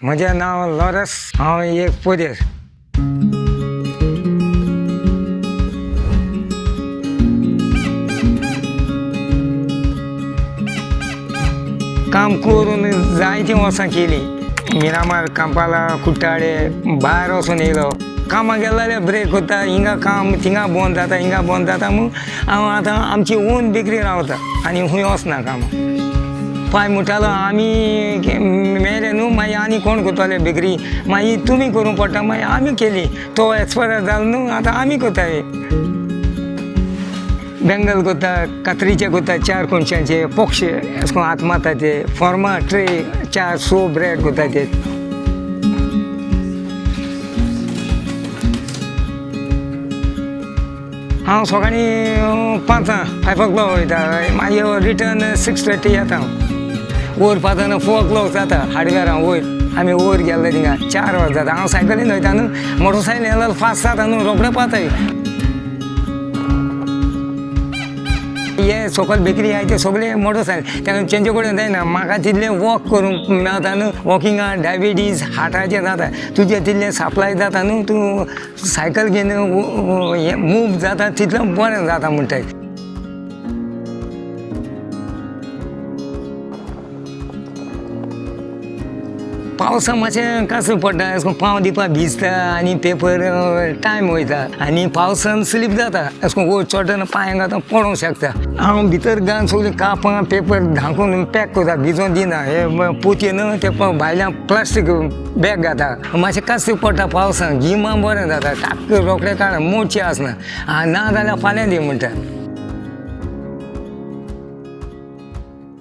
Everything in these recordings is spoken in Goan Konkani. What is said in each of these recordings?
म्हजें नांव लॉरस, हांव एक पोदेर. काम करून जायतीं वर्सां केलीं. मिरामार, कांपाला, कुट्टाळे भायर वचून येयलो. कामाक गेलो जाल्यार ब्रेक करता, हिंगा काम थिंगा बंद जाता, हिंगा बंद जाता म्हूण हांव आतां आमची ओन बेकरी रावता आनी खूंय वचना कामाक. पाय म्हणटालो आमी मेले न्हू, मागीर आनी कोण करतले बेकरी, मागीर तुमी करूंक पडटा. मागीर आमी केली, तो एक्सपायर जालो न्हू, आतां आमी करता. बेंगल करता, कात्रीचे करता, 4 कोनशांचे पोक्षे अशें करून हात मारता ते, फॉर्मा ट्रे 4 सो ब्रेड करता ते. हांव सकाळीं 5 5 o'clock वयता, मागीर रिटर्न 6:30 येता. वयर पावतना 4 o'clock जाता, हाडवेरां वयर आमी वयर गेल्ले थिंगा 4 वरां जाता. हांव सायकलीन वयता न्हू, मोटरसायकल येयल्यार फास्ट जाता न्हू, रोखडे पावताय. हे सकयल बेकरी आहाय ते सगळे मोटरसायकल, तेंचे कडेन जायना. म्हाका तितलें वॉक करूंक मेळटा न्हू, वॉकिंगा डायबिटीज हार्टाचें जाता, तुजें तितलें सप्लाय जाता न्हू, तूं सायकल घेवन हें मूव जाता तितलें बरें जाता म्हणटाय. पावसा मातशें कसो पडटा, अशें करून पांव दिवपाक भिजता आनी पेपर टायम वयता आनी पावसान स्लीप जाता, अशें करून वयर चडटना पांयांक आतां पडोंक शकता. हांव भितर घालून सगळीं कापां पेपर धांकून पॅक करता, भिजोवन दिना. हे पोतये न्हू ते भायल्यान प्लास्टीक बॅग घाता, मातशें कसो पडटा पावसान. गिमा बरें जाता, टाक्क रोखडें काड, मोडचें आसना, ना जाल्यार फाल्यां दी म्हणटा.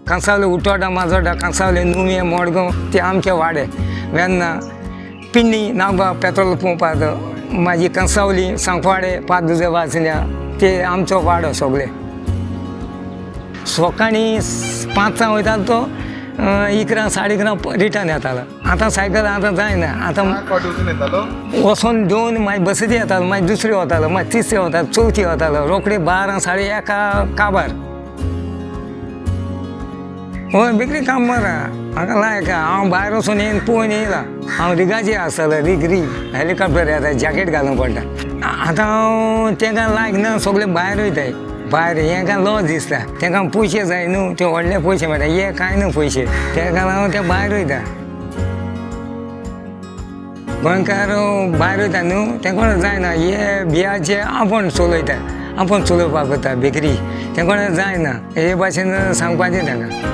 कांसावले उटोडा माजोडा, कांसावले नुवें मडगांव ते आमचे वाडे, वेन्ना पिन्नी नागवा पेट्रोल पंपार, मागीर कांसावली सांकवाडे पांच वाजल्या ते आमचो वाडो सगळे. सकाळीं 5 वयतालो तो 11 11:30 रिटर्न येतालो. आतां सायकल आतां जायना, आतां वचोन 2 मागीर बसींत येतालो, मागीर दुसरी वतालो, मागीर तिसरी वतालो, चवथी वतालो, रोखडे 12 1:30 काबार. हय बेकरी काम बरें म्हाका लायक. हांव भायर वचून येवन पळोवन येयला. हांव रिगाचेर आसतालो, रीग रीग हेलिकॉप्टर येता, जॅकेट घालूंक पडटा. आतां हांव तेंकां लायक ना, सगळे भायर वयताय. भायर हेंकां लॉस दिसता, तेंकां पयशे जाय न्हू, ते व्हडले पयशे मेळटा, हे कांय न्हू पयशे, तेका लागून ते भायर वयता. गोंयकार भायर वयता न्हू, तें जायना. हे बियाचे आपूण चलयता, आपूण चलोवपाक वता बेकरी, तें कोणा जायना. हे भाशेन सांगपाचें तांकां.